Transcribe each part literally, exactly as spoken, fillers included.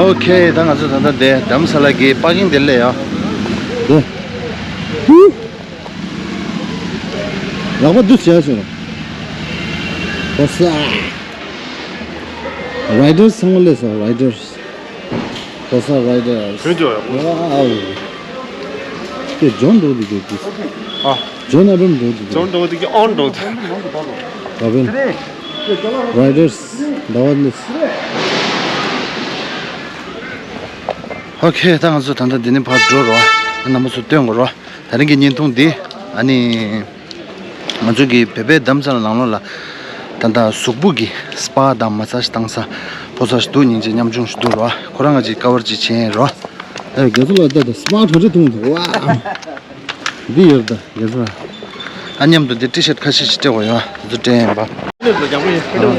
ཨོ་ཁེ། ད་ང་ཚོ་ད་ལྟ་དེ་དྷ་རམ་ས་ལ་གི་པར་ཀིང་དེ་ལ་ཡ། དེ། ལག་པ་འདུ་བྱས་སོང་། ཧོ་ས། རའི་ཌར་སི་ཚང་མ་སླེབས་སོང་། རའི་ཌར་སི། ཧོ་ས་རའི་ཌར་སི། བོད་འཇོག་ཡག་པོ། ཝའོ། དེ་ཇོན་འགྲོ་འདུག་དེ། ཨ། ཇོན་ཨ་བྷམ་འགྲོ་འདུག་ཇོན་འགྲོ་འདུག་གི་ཨོན་འགྲོ་འདུག་ཨ་བྷམ། རའི་ཌར་སི། ཟླ་བ་ལེས། ཨོ་ཁེ། ད་ང་ཚོ་ད་ལྟ་འདི་ནས་ཕར་འགྲོ་རོགས། རྣམ་པ་ཚོ་སྟོན་དགོས་རོགས། ད་རིང་གི་བརྙན་ཐུང་འདི། ཨ་ནི། ང་ཚོ་གི་བོད་པའི་དྷ་རམ་ས་ལ་ནང་ལོགས་ལ། ད་ལྟ་གཟུགས་པོ་གི་སྤ་དང་མ་སཱ་ཇི་བཏང་ས། ཕོ་སཱ་ཇི་འདུག་སྙིང་རྗེ་མཉམ་ཆུང་ཞིག་འདུག་རོགས། ཁོ་རང་ང་ཅིག་ཀ་བར་ཅིག་བྱས་རོགས། ཨེ། རྒྱ་མཚོ་ལ་ལྟ་དང་སྤ་གྲ་སྒྲིག་ཐུང་དུ་ཝ། འདི་ཡོད་ད་རྒྱ་མཚོ་ལ། ཨ། མཉམ་དུ་འདི་ཊི་ཤར་ཊི་ཁ་ཤས་ཤིག་སྤྲད་དགོས་ཡོད། འདི་ཚོ་སྤྲད་ཡིན་པ། རྒྱ་དཔོན།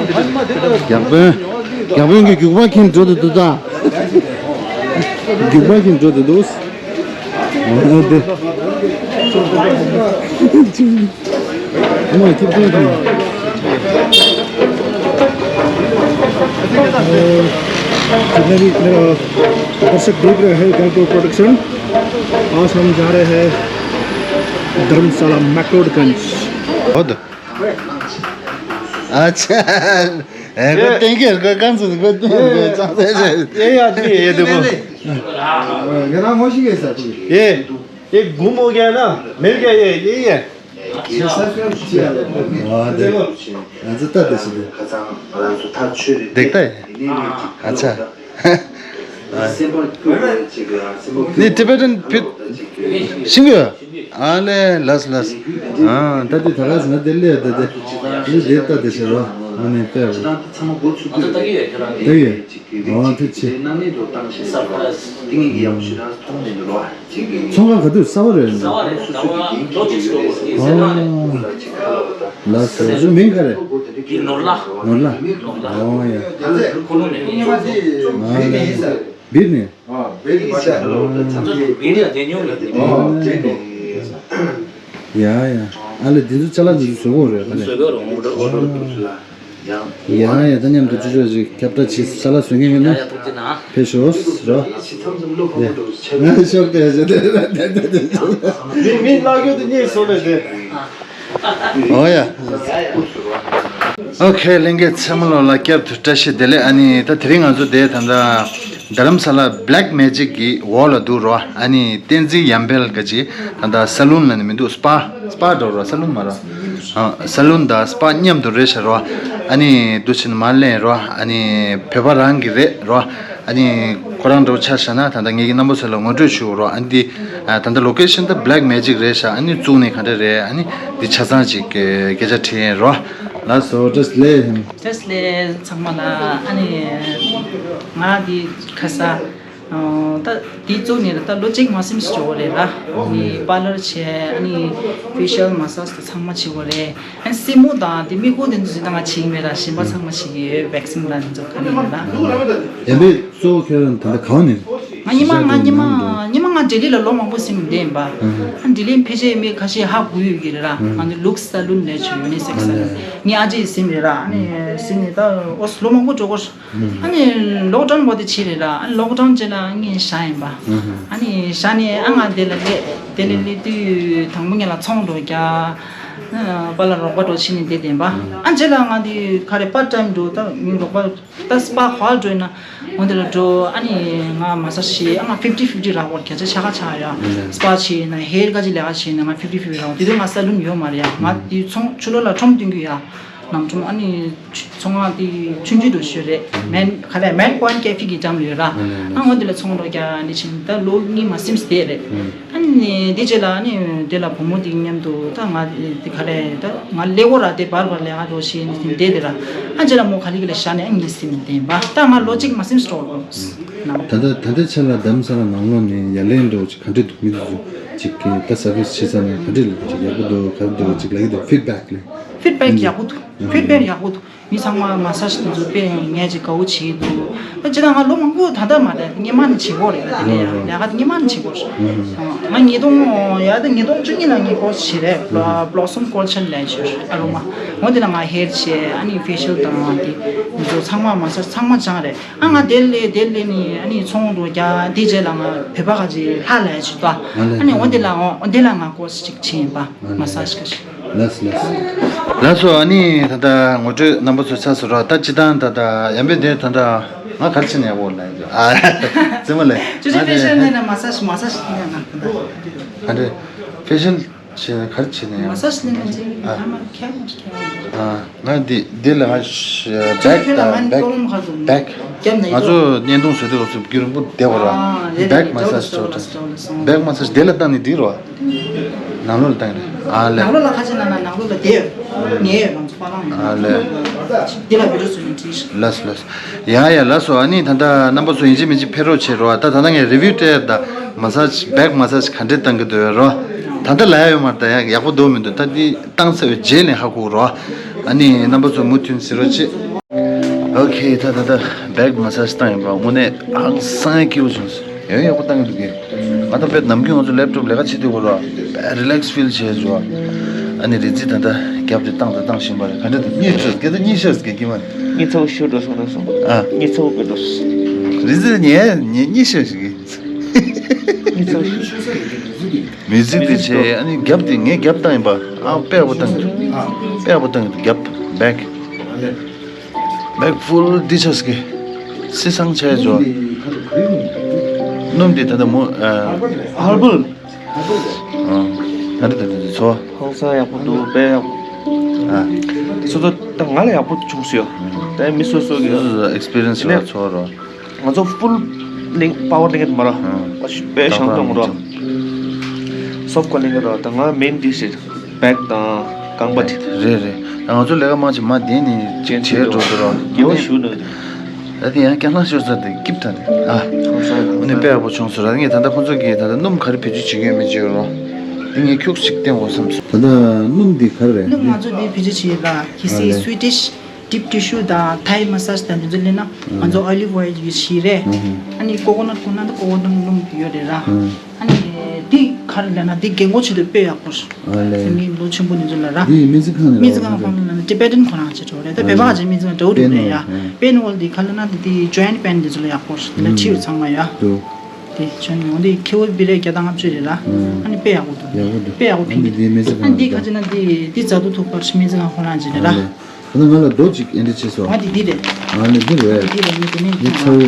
རྒྱ་དཔོན་གྱི་རྒྱུག་པ་ཁྱེར་འགྲོ་དུ་འདུག་ད། རྒྱུག་པ་ཁྱེར་འགྲོ་དུ་འདུག་ཨ། འདི། ཨ་མ་ཁྱེར་འགྲོ་དུ། जितने भी मेरा दर्शक देख रहे हैं, गैंगटोक प्रोडक्शन, आज हम जा रहे हैं धर्मशाला मैक्लोडगंज। अच्छा। ए, को ये टेंगे, को कौन सा, को ये, ये आदमी, ये देखो। मेरा मोशी कैसा? ये, ये गुम हो गया ना, मिल गया ये, यही है। वाह, देखो। अच्छा, देखता है। अच्छा। ནི་ཊི་བེ་ཊན་བོད་ཤེས་ཀྱི་ཡོད། ཨ་ལེ། ལགས་ལགས། ཨ། ད་དེ་ད་ག་ཟེར་ན་དེ་ལས་ད་དེ་ནི་དེ་ལྟ་དེ་ཤེས་རོགས། ཨ་ནི་དཔེ་རོགས། ད་ཡོད། ཨ། ཐུགས་རྗེ་ཆེ། ཚོང་ཁང་ག་དུས་གསར་པ་རེད། གསར་པ་རེད། ཟླ་བ་ལོ་གཅིག་འགྲོ་དགོས་ཀྱི་ཟེར། ཨ། ལགས་སོ། ཁྱོད་མིང་ག་རེད། འདི་ནོར་ལྷ། ནོར་ལྷ། ནོར་ལྷ། ཨོ་ཡ། ཁོ་ལོ་ནས། ཨ་ལགས། བིར་ནས། ཨ། བིར་ནས། ང་ཚོ་བིར་ནས་བསྡད་མྱོང་ཡོད། ཨོ། བིར་ནས། ཡ་ཡ། ཨ་ལེ། འདི་ཚོ་ཅ་ལག་འདི་ཚོ་བཟོ་དགོས་རེད། ཨ་ལེ། བཟོ་དགོས་རེད། ཨོ་ཌར་ཨོ་ཌར་ཨོ་ཌར། ཡ་ཡ། ད་མཉམ་དུ་ཅོ་ཅོ་ཅིག་ཁྱབ་བསྒྲགས་བྱེད། ཅ་ལག་བཟོ་མཁན་ཡོད་ན། ཡ་ཡ། ཐུགས་རྗེ་གནང་། ཕེབས་ཤོག་རོ། ང་ཤོག་དེ་ཞེ་དེ། མི་མི་ལག་ཡོད་དེ་གཉིས་བཟོ་ལས་དེ། ཨོ་ཡ། ཨོ་ཁེ། ལྷན་རྒྱས་ཚང་མ་ལོ་ལ་བསྐྱར་དུ་བཀྲ་ཤིས་བདེ་ལེགས། ཨ་ནི་ད་དེ་རིང་ང་ཚོ་དེ་ད་ལྟ་རྡ་རམ་ས་ལ་བྷེ་ལེག་མེ་ཇིག་གི་འོག་ལ་འདུག་རོ། ཨ་ནི་བསྟན་འཛིན་ཡར་འཕེལ་གྱི་ད་ལྟ་ས་ལུན་ལ་ནི་མི་འདུག་སྤ། སྤ་འགྲོ་རོ། ས་ལུན་མ་རོ། ཨ། ས་ལུན་དང་སྤ་མཉམ་དུ་རེད་ཤག་རོ། ཨ་ནི་འདུག་ཕྱིན་མ་ལེན་རོ། ཨ་ནི་བོད་པ་རང་གི་རེད་རོ། ཨ་ནི་ཁོ་རང་འགྲོ་ཆ་བཞག་ན་ད་ལྟ་ངེད་ཀྱི་རྣམ་པ་ཚོ་ལ་ངོ་སྤྲོད་ཞུ་རོ། ཨ་ནི་འདི། ཨ། ད་ལྟ་ལོ་ཀེ་ཤན་ད་བྷེ་ལེག་མེ་ཇིག་རེད་ཤག་ཨ་ནི་བཙུགས་ནས་ག་འདྲ་རེད། ཨ་ནི་འདི་ཆ་ཚང་ཅིག་སྐད་ཆ་དྲིས་ཡིན་རོ། ལགས་སོ། བཀྲ་ཤིས་བདེ་ལེགས། བཀྲ་ཤིས་བདེ་ལེགས་ཚང་མ་ལ། ཨ་ནི་ང་འདི་ཁ་ས། ཨ། ད་འདི་བཙུགས་ནས་ད་ལོ་གཅིག་མ་ཟིན་ཞིག་འགྲོ་གི་རེད་ལ། ཨ་ནི་པར་ལར་བྱས། ཨ་ནི་ཕེ་ཤལ་མ་སཱཇ་དང་ཚང་མ་བྱེད་དགོས་རེད། ཨ་ནི་སེན་མོ་དང་དེ་མིག་ཁུང་དེ་ཚོ་ད་ང་བྱེད་ཀྱི་མེད་ལ། གཞན་པ་ཚང་མ་བྱེད་ཀྱི་ཡོད། ཝེག་སིན་ལ་འདི་ཚོ་ག་ནས་ཡོད་ལ། ཡིན་པས། གཙོ་བོ་ཁྱོད་རང་ད་ལྟ་གང་ནས། ང་ཉི་མ་ང་ཉི་མ་ཉི་མ་ང་ལྡི་ལི་ལ་ལོ་མང་པོ་ཟིན་བསྡད་ཡིན་པ། ཨ། ལྡི་ལི་ཕལ་ཆེར་མི་ཁ་ཤས་ཧ་གོ་ཡོད་ཀྱི་རེད་ལ། ང་ནི་ལུགས་སཱ་ལུན་ལས་བྱུང་ཡུ་ནི་སེག་སཱ་ལུན། ངའི་ཨ་ཅེ་ཡི་ཟིན་རེད་ལ། ཨ་ནི་ཟིན་ནས་ད་ཨོ་ལོ་མང་པོ་འགྲོ་གོ། ཨ་ནི་ལོག་ཌའུན་བོ་དེ་བྱས་རེད་ལ། ཨ་ནི་ལོག་ཌའུན་རྗེས་ལ་ངས་བཞག་ཡིན་པ། ཨ་ནི་བཞག་ནས་ཨ་ང་དེ་ལ་སླེབས། དེ་ལ་སླེབས་དུས་དང་པོ་ངེད་ལ་ཚོང་འགྲོ་རྒྱག་པཱ་ལགས་རོགས་པ་འགྲོ་བྱས་ནས་བསྡད་བསྡད་པ། ཨ་རྗེས་ལ་ང་དེ་ག་རེ་པར་ཊའིམ་འགྲོ་ད་མི་རོགས་པ། ད་སྤ་ཧོལ་འགྲོ་ཡིན་ན་འོ་དེ་ལ་འགྲོ། ཨ་ནི་ང་མ་ས་ཞེས། ཨ་ང་ཕིབ་ཊི་ཕིབ་ཊི་རག་པར་བརྒྱ་ཆ་ཆ་ག་ཆག་ཡ། སྤ་བྱས་ཡིན་ན་ཧེར་ག་ཅིག་ལས་ཀ་བྱས་ཡིན་ན་ང་ཕིབ་ཊི་ཕིབ་ཊི་རག་པ། དེ་དུས་ང་ས་ལུན་ཡོད་མ་རེད་ཡ། ང་དེ་ཚོང་ཆུ་ལོག་ལ་ཁྲོམ་སྟོན་གི་ཡ། ནམ་ཁྲོམ། ཨ་ནི་ཚོང་ཁང་དེ་ཆུང་ཆུང་འགྲོ་ཤོད་རེད། མན་ག་ལས་མན་ཀོན་ཀེ་ཕི་གི་འགྲམ་ལ་ཡོད་ར། ཨ་འོ་དེ་ལ་ཚོང་འགྲོ་རྒྱག་ནི་ཕྱིན་ད་ལོ་གཉིས་མ་ཟིན་བསྡད་རེད། ཨ་ནི་དེ་རྗེས་ལ་ཨ་ནི་དེ་ལ་བུ་མོ་དེ་མཉམ་དུ་ད་ང་དེ་ག་རེ་ད་ང་ལས་འགོ་ར་དེ་བར་བར་ལས་ཀ་འགྲོ་ཤེས་ནི་དེ་དེ་ར། ཨ་རྗེས་ལ་མོ་ག་ལི་ག་ལ་བཞག་ནས་ཨ་ངས་ཟིན་ནས་བསྡད་པ། ད་ང་ལོ་གཅིག་མ་ཟིན་སྤྲོ་བོ་ན། ད་ལྟ་ད་ལྟའི་ཆ་ལ་རྡ་རམ་ས་ལ་ནང་ལོགས་ནས་ཡ་ལན་འདྲ་བོ་ཅིག་ག་འདྲ་འདུག་མི་དེ་ཚོ་ཅིག་གིས་ད་སར་བིས་བྱེད་ས་ནས་ག་འདྲ་ཅིག་ཡག་པོ་འདུག་ག་རེ་འདུག་ཅིག་ལབ་ཀྱི་འདུག་ཕིཌ་བེག་ལས། ཕིཌ་བེག་ཡག་པོ་འདུག་ཕིཌ་བེག་ཡག་པོ་འདུག་མི་ཚང་མ་མ་སཱ་ཇི་དེ་ཚོ་དཔེ་ངས་ཅིག་དགའ་བོ་བྱེད་ཀྱི་འདུག་ད་ཅི་ད་ང་ལོ་མང་པོ་ད་ལྟ་མ་རེད། སྔོན་མ་ནས་བྱེད་ཀྱི་ཡོད་རེད། ད་དེ་ནས་ཡང་ལས་ཀ་དེ་སྔོན་མ་ནས་བྱེད་ཀྱི་ཡོད་རེད། ང་ཉིས་སྟོང་ཡ་ད་ཉིས་སྟོང་བཅུ་གཉིས་ལ་ངས་ཀོར་སི་བྱས་རེད། Blossom Culture ལབ་བྱས་ཨ་རོ་མ། འོ་དེ་ལ་ང་ཧེར་བྱས། ཨ་ནི་ཕེ་ཤལ་དང་དེ་ཚོ་ཚང་མ་མ་སཱ་ཇི་ཚང་མ་སྦྱངས་རེད། ཨ་ང་དེ་ལས་དེ་ལས་ནི་ཨ་ནི་ཚོང་དུ་རྒྱ་དེ་རྗེས་ལ་ང་བོད་པ་ག་ཅིག་ལྷ་ལས་ཅིག་ཏོ། ཨ་ནི་འོ་དེ་ལ་འོ་དེ་ལ་ང་ཀོར་སི་ཅིག་ཕྱིན་ཡིན་པ་མ་སཱ་ཇི་ག་ཞིག་ལགས་སོ་ལགས་སོ། ལགས་སོ། ཨ་ནི་ད་ལྟ་ངོ་སྤྲོད་རྣམ་པ་ཚོ་ཚར་སོང་ར། ད་སྤྱི་བཏང་ད་ལྟ་ཡང་བེ་དེ་ད་ལྟ་ང་ག་རེ་བྱེད་ན་ཡག་པོ་ལབ་ཡོད་ཨ་རྩེད་མོ་ལས་ཅོ་ཅོ་ཕེ་ཤལ་ནས་ན་མ་སཱ་ཇི་མ་སཱ་ཇི་ནས་ན་ད་ལྟ་ག་རེ་ཕེ་ཤལ་བྱས་ན་ག་རེ་བྱེད་ན་ཡག་མ་སཱ་ཇི་ནས་ན་ཅི་ཨ་ཨ་མ་ཁྱེད་མ་ཁྱེད་ང་འདི་འདི་ལ་ང་ཅོ་ཅོ་བེག་ཕེ་ལ་དང་ང་ནི་བེག་ཀོ་ལོམ་ཁ་དུ་བེག་རྒྱབ་ནས་ང་ཡོད་ཚོ་བརྙན་ཐུང་བཟོ་དུས་སྐབས་སུ་རྒྱུན་རིང་པོ་བསྡད་པ་ར། ཨ་རེད་བེག་རེད་མ་སཱ་ཇི་ཅོ་ཅོ་ཅོ་ཅོ་ཅོ་བེག་མ་སཱ་ཇི་དེ་ལ་བཏང་ནས་འགྲིག་རོ། ནང་ལོགས་ལ་བཏང་རེད། ཨ་ལས། ནང་ལོགས་ལ་ཁ་ཕྱེ་ན་ན་ནང་ལོགས་ལ་བསྡད་ཡོད། ཉལ་ཡོད། ང་ཚོ་པ་ལང་ཡོད། ཨ་ལས། འདི་ལ་བི་ཌིའོ་བཟོས་ནས་བྲིས་ཤག་ལགས་སོ་ལགས་སོ། ཡ་ཡ་ལགས་སོ། ཨ་ནི་ད་ལྟ་རྣམ་པ་ཚོ་ཡིན་གཅིག་མིན་གཅིག་ཕེབས་རོགས་བྱེད་རོགས། ད་ད་ལྟ་ངས་རི་བིའུ་སྤྲད་ད་མ་སཱ་ཇི་བེག་མ་སཱ་ཇི་ག་འདྲས་བཏང་གི་འདུག་ཡོད་རོགས། ད་ལྟ་ལ་ཡ་ཡོད་མ་རེད། ད་ཡ་ཡག་པོ་འདུག་མི་འདུག་ད་འདི་བཏང་ཚར་བའི་རྗེས་ནས་ཧ་གོ་རོགས། ཨ་ནི་རྣམ་པ་ཚོ་མུ་མཐུད་གཟིགས་རོགས་བྱེད། ཨོ་ཁེ། ད་ད་ད་བེག་མ་སཱ་ཇི་བཏང་ཡིན་པ་དངོས་གནས་ཧང་སང་སྐྱིད་པོ་བྱུང་སོང་། ཡང་ཡག་པོ་བཏང་གི་འདུག་གས། ང་ད་དཔེ་ནམ་རྒྱུན་ང་ཚོ་ལེབ་ཊོབ་ལས་ཀ་བྱེད་དུས་སྐོར་ལ་རི་ལེག་སི་ཕིལ་བྱས་བྱུང་། ཨ་ནི་རི་རྩེ་ད་ལྟ་རྒྱབ་དེ་བཏང་དང་བཏང་བཞིན་པ་རེད། ག་འདྲ་འདུག་གཉིད་ཤོར་གི་ད་གཉིད་ཤོར་གི་གི་མ་གཉིད་ཚ་བོ་ཤོར་འགྲོ་སོང་འགྲོ་སོང་། ཨ་གཉིད་ཚ་བོ་དཔེ་འགྲོ་སོང་། རི་རྩེ་ཉལ་ཉལ་གཉིད་ཤོར་ཞིག་གི། གཉིད་ཚ་བོ་ཤོར། མིའུ་ཛིག་དེ་བྱས། ཨ་ནི་རྒྱབ་དེ་ངས་རྒྱབ་བཏང་ཡིན་པ། ཨ་དཔེ་ཡག་པོ་བཏང་གི་འདུག་དཔེ་ཡག་པོ་བཏང་གི་འདུག་རྒྱབ་བེག་བེག་ཕུལ་ཌི་ཆགས་ཀྱི། སི་སང་ཆ་ཡ་ཇོ། སྣུམ་འདི་ད་ལྟ་མོ་ཨ། ཧར་བལ། ཨ་ད་ད་ད་ཚོ། ཧང་སང་ཡག་པོ་འདུག་དཔེ་ཡག་པོ། ཨ། སོ་སོ་ད་ང་ལ་ཡག་པོ་བྱུང་སོང་ཡོད། ད་མི་སོ་སོ་གི་ཨེག་སི་པི་རི་ཡན་སི་ཡིན་ནས་ཚོ་རོ། ང་ཚོ་ཕུལ་ལིང་པ་ཝར་ལིང་ཡོད་མ་ར། ཨ། དཔེ་ཞང་ཏོང་རོ། སོབ་ཀ་ལིང་རོ། ད་ང་མེན་ཌི་ཤི་བེག་དང་རྐང་པ་དེ། རེད་རེད། ང་ཚོ་ལས་ཀ་མང་ཆེ་མ་བསྡད་ནས་ཅན་བྱས་འགྲོ་འདུག་རོ། དགེ་བ་ཞུ་ནོ། ད་དེ་ཡང་སྐྱང་ལ་ཤོར་ས་དེ་སྐྱིབས་ད་དེ། ཨ། ཁོང་ཚོ་ཨ་ནི་དཔེ་ཡག་པོ་བྱུང་སོང་ར། ངས་ད་ལྟ་ཁོང་ཚོ་གིས་ད་ལྟ་སྣུམ་ག་རེ་བེད་སྤྱོད་བྱེད་ཀྱི་ཡོད་མེད་ཅིག་ཡོད་རོ། དེ་ངས་ཁྱུག་ཅིག་བསྟན་དགོས་བསམ་སོང་། ད་ལྟ་སྣུམ་འདི་ག་རེ་རེད། སྣུམ་ང་ཚོ་འདི་བེད་སྤྱོད་བྱེད་ཡོད་ལ། གལ་སྲིད་ཨ་ལས། སུའི་ཌིཤ་ཌིབ་ཊི་ཤུ་དང་ཐའི་མ་སཱཇ་དང་འདི་ཚོ་ལེན་ན་ང་ཚོ་ཨོ་ལིབ་ཨོ་ཡལ་ཡུ་སི་བྱེད་རེད། ཨ་ནི་ཀོ་ཀོ་ནཊ་ཁོ་ན་ད་ཀོ་ཀོ་ནཊ་སྣུམ་ཡོད་རེད་ར། ཨ་ནི་འདི་ག་རེ་ལབ་ན་འདི་རྒན་གོག་ཆེད་དུ་དཔེ་ཡག་པོ་རེད། ཨ་ལས། མི་ལོ་ཆེན་པོ་འདི་ཚོ་ལ་ར། འདི་མི་ཚེ་ཁང་ནས་མི་ཚེ་ཁང་ཁོང་ལ་ན་ཊི་བེ་ཊན་ཁོ་རང་ཆེད་འགྲོ་རེད། ད་བོད་པ་ཨ་ཅན་མི་ཚེ་ཁང་འདྲ་བོ་འདུག་རེད་ཡ། པེན་ཝལ་འདི་ག་ལབ་ན་འདི་འདི་ཇོ་ཡན་ཊི་པེན་འདི་ཚོ་ལ་ཡག་པོ་རེད། འདི་ལ་ཁྲིའུ་ཚང་མ་ཡ། འདུག་དེ་ཆོས་ཉུང་འདི་ཁེ་བོ་བི་རེ་བརྒྱ་དང་ལྔ་བཅུ་རེད་ར། ཨ་ནི་དཔེ་ཡག་པོ་འདུག་ཡག་པོ་འདུག་དཔེ་ཡག་པོ་ཕིང་གི་འདི་མི་ཚེ་ཁང་ཨ་འདི་ག་ཅི་ན་འདི་འདི་རྫ་དུ་ཐུག་པར་མི་ཚེ་ཁང་ཁོ་རང་ཅན་རེད་ར། ཨ་ལས། ད་ང་ལ་རྡོ་གཅིག་ཨེ་འདྲ་བྱས་སོ། ང་དེ་འདི་རེད། ང་ནི་འདི་རེད། འདི་རེད། ངས་དེ་ནས་འདི་ཚ་བོ།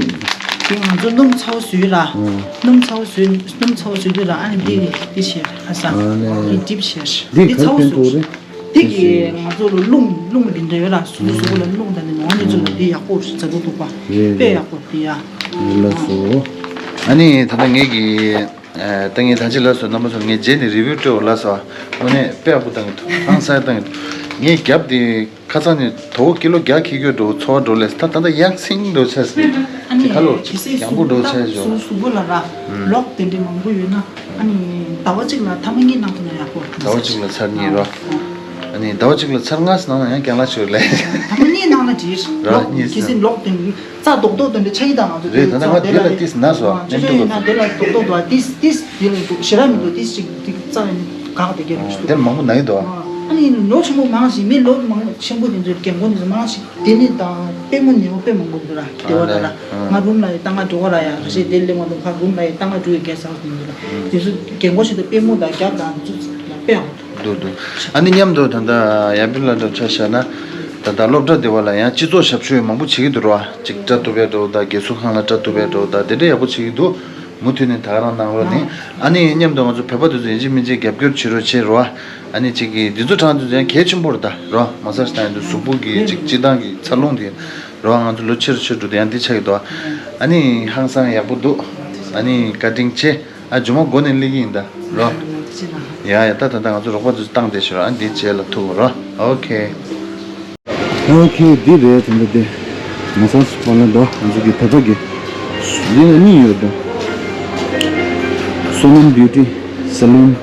དེ་ང་ཚོ་སྣུམ་ཚ་བོ་བཟོས་ར། ཨང་། སྣུམ་ཚ་བོ་བཟོས། སྣུམ་ཚ་བོ་བཟོས་དུས་ར། ཨ་ནི་འདི་འདི་བྱས་ཁ་སང་། ཨ་ནི་འདི་ཌིབ་བྱས། འདི་འདི་ཚ་བོ་ག་རེ་ཕན་ཐོགས་རེད། འདི་གི་ང་ཚོ་ལ་རླུང་རླུང་འདི་འདྲ་ཡོད་ར། སོ་སོ་སོ་ལ་རླུང་དང་ནི་མང་འདི་ཚོ་ལ་འདི་ཡག་པོ་རེད། རྫ་དུ་ཐུག་པ་རེད། དཔེ་ཡག་པོ་འདི་ཡ། ལགས་སོ། ཨ་ནི་ད་ལྟ་ངས་ཀྱི། ཨ། ད་ངས་ད་ཅི་ལབ་སོང་། རྣམ་པ་ཚོ་ངས་རྗེས་ནས་རི་བིའུ་སྤྲོད་པ་ལབ་སོང་། དངོས་གནས་དཔེ་ཡག་པོ་བཏང་གི་འདུག་ཧང་སང་བཏང་གི་འདུག་ངས་རྒྱབ་དེ་ཁ་སང་ནས་དོ་པོ་ཀི་ལོ་བརྒྱ་ཁེ་གྱོ་འགྲོ་ཚོར་འགྲོ་ལས། ད་ད་ལྟ་ཡག་སིང་འགྲོ་ཆགས་སོང་། ཨ་ནི་ཁ་ལོ་གལ་སྲིད་ཡང་པོ་འགྲོ་ཆགས་ཤོག་གཟུགས་པོ་ལ་ར་ལོག་དེ་འདྲ་མང་པོ་ཡོད་ན། ཨ་ནི་ཟླ་བ་གཅིག་ལ་ཐེངས་མ་གཉིས་གནང་ཐུབ་ན་ཡག་པོ། ཟླ་བ་གཅིག་ལ་ཚར་གཉིས་ར། ཨ་ནི་ཟླ་བ་གཅིག་ལ་ཚར་ལྔ་ཙམ་གནང་ན་ཡང་རྒྱང་ལ་ཤོར་ལས། ཐེངས་མ་གཉིས་གནང་ན་འགྲིག་ར། ལོག་གལ་སྲིད་ལོག་དེ་རྩ་རྡོག་རྡོག་དེ་འདྲ་ཆགས་ཀྱི་ད་ང་ཚོ་རེད། ད་ལྟ་ང་འདི་ལ་ཏིས་ན་སོ། ཨ་ཅོ་ཅོ་ཡིན་ན་འདི་ལ་རྡོག་རྡོག་འདུག་ཏིས་ཏིས་འདི་ལ་འདུག་ཞེ་དྲག་མི་འདུག་ཏིས་ཅིག་ཏིག་རྩ་ཡིན་གག་དེ་སྐྱེ་རུ་ཞུ། འདིར་མང་པོ་ན་ཡི་འདུག་ཨ་ནི་ལོ་ཆེན་པོ་མང་ཞིག་མི་ལོ་མང་ཆེན་པོ་དེ་ཚོའི་རྒན་གོག་དེ་ཚོ་མང་ཞིག་དེ་ནི་དང་པད་མོ་ནེའུ་དཔེ་མང་པོ་འདུག་ར། དེ་བ་ད་ར་ང་རུམ་ལ་ཡི་ད་ང་འགྲོ་ག་ར་ཡ་ར་ཞེ་དེ་ལེ་མ་འདུག་ཁ་རུམ་ལ་ཡི་ད་ང་འགྲོ་ཡི་གེ་ས་འདུག་ར། དེ་ཚོ་རྒན་གོག་ཞིག་ཏུ་པད་མོ་དང་རྒྱབ་དང་དེ་ཚོ་དཔེ་ཡག་པོ་འདུག་འདུག་འདུག་ཨ་ནི་མཉམ་དུ་ད་ལྟ་ཡར་བི་ལ་འདྲ་ཆ་བཞག་ན། ད་ལྟ་སློབ་གྲྭ་དེ་བ་ལ་ཡང་སྤྱི་ཚོགས་ཞབས་ཞུ་མང་པོ་བྱེད་ཀྱི་འདུག་ར། ཅིག་སྐྲ་གཏུབ་པའི་འགྲོ་དང་། དགེ་ཚུལ་ཁང་ལ་སྐྲ་གཏུབ་པའི་འགྲོ་དང་། དེ་འདྲ་ཡག་པོ་བྱེད་ཀྱི་འདུག་མུ་མཐུད་ནས་ད་ག་རང་གནང་རོགས་གནང་། ཨ་ནི་མཉམ་དུ་ང་ཚོ་བོད་པ་དེ་ཚོ་ཡིན་གཅིག་མིན་གཅིག་རྒྱབ་སྐྱོར་བྱེད་རོགས་བྱེད་རོགས། ཨ་ནི་གཅིག་གིས་འདི་ཚོ་གྲངས་དེ་ཚོ་ཡང་གལ་ཆེན་པོ་རེད་ད་རོ། མ་ས་ཞིག་ད་ཡིན་དུས་གཟུགས་པོ་གི་ཅིག་སྤྱི་བཏང་གི་འཚར་ལོངས་དེ་རོ། ང་ཚོ་ལོ་ཆེ་རུ་ཆེ་རུ་འགྲོ་དུས་ཡང་འདི་ཆགས་ཀྱི་འདུག་ཨ་ནི་ཧང་སང་ཡག་པོ་འདུག་ཨ་ནི་བཀའ་དྲིན་ཆེ། ཨ་མཇུག་མ་མགོ་ནས་སླེབས་ཀྱི་ཡིན་ད་རོ། ཡ་ཡ། ད་ད་ད་ང་ཚོ་རོགས་པ་ཚོ་བཏང་བསྡད་ཤག་ཨ་འདི་རྗེས་ལ་ཐུག་རོ། ཨོ་ཁེ། ཨོ་ཁེ། འདི་རེད། དེ་འདྲ་དེ་མ་ས་སུ་པ་ལ་འདུག་ང་ཚོ་གི་བོད་པ་གི་འདི་ལ་གཉིས་ཡོད་འདུག་བསོད་ནམས་བིའུ་ཊི་སེ་ལུན་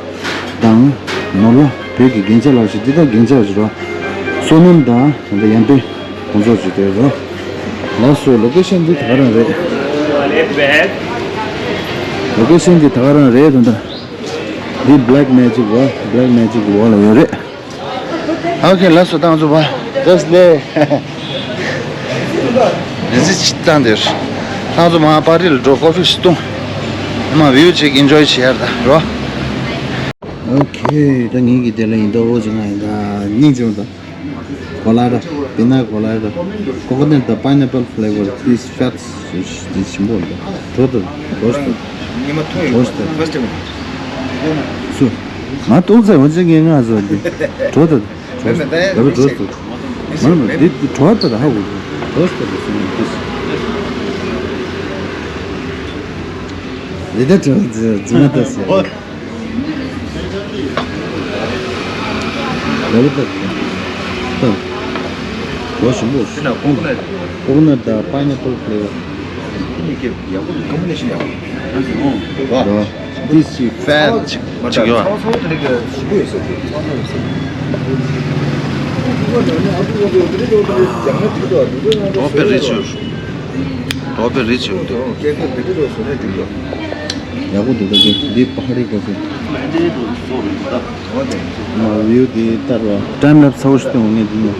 དང་ནོར་བ་བོད་ཀྱི་རྒྱན་ཆ་ལགས་ཤིག་འདི་ད་རྒྱན་ཆ་རེད་རོ། སོ་ནམ་དང་ད་ལྟ་ཡར་ཐོན་ཡོངས་རྫོགས་བྱེད་དེ་རོ། ལགས་སོ། ལོ་ཀེ་ཤན་འདི་ད་ག་རང་རེད། ལོ་ཀེ་ཤན་འདི་ད་ག་རང་རེད། ད་ལྟ་འདི་Black Magic བ། Black Magic གི་འོག་ལ་ཡོད་རེད། ཨོ་ཁེ། ལགས་སོ། ཏང་ཚོ་བ། Just there. རི་རྩེ་ཅིག་བཏང་དེར། ཏང་ཚོ་མ་པར་ཊི་ལ་འགྲོ། ཀོ་ཕི་ཞིག་བཏུང་། མ་བིའུ་ཅིག་ཨེན་ཇོའི་བྱེད་ཡར་ད་རོ། ཨོ་ཁེ། ད་ངེད་ཀྱི་དེ་ལ་ཡིན་ད། འོ་ཅི་ང་ཡིན་ད། སྙིང་རྗེ་མོ་ད། ཀོ་ལ་ཌ། པི་ན་ཀོ་ལ་ཌ། Coconut དང་pineapple flavor. This fat. དེ་ཞིམ་པོ་འདུག་འགྲོ་ད། འགྲོ་ཤི་ད། ཉི་མ་ཐུང་ཡོད། འགྲོ་ཤི་ད། First time. སུ། ང་ཏོག་ཙེ་འོ་ཅི་ངས་ང་ཟོ་འདི། འགྲོ་ད། འགྲོ་ཤི་ད། འགྲོ་ཤི་ད། མ་མ་འདི་འགྲོ་ད། ཧ་གོ། འགྲོ་ཤི་ད། སུ་ནི་འདི། འདི་ད་འགྲོ་ད། རྫུན་མ་ད་ཟེར། ལ་ལ་ད། ད། འོ་ཞིམ་པོ། དེ་ན་ཀོ་ཀོ་ནཊ། ཀོ་ཀོ་ནཊ་དང་pineapple flavor. དེ་གཉིས་ཀའི་ཡག་པོ་འདུག combination ཡག་པོ་འདུག This is fat. ཅིག་ཡོད། ཚ་བོ་ཚ་བོ་དེ་འདྲ་གི་ཞིམ་པོ་ཡོད་ས་རེད། ཚ་བོ་ཚ་བོ་ཡོད་ས་རེད། Don't be rich. Don't be rich. ཡག་པོ་འདུག་ད་གི་འདི་པ་ཧ་རི་ཀ་ཕེ། མ་བིའུ་དེ་ལྟར་བ། ཊའིམ་ལེབ་སི་ཚ་བོ་ཞིག་སྟོན་འོང་ངེས་འདི་ནས།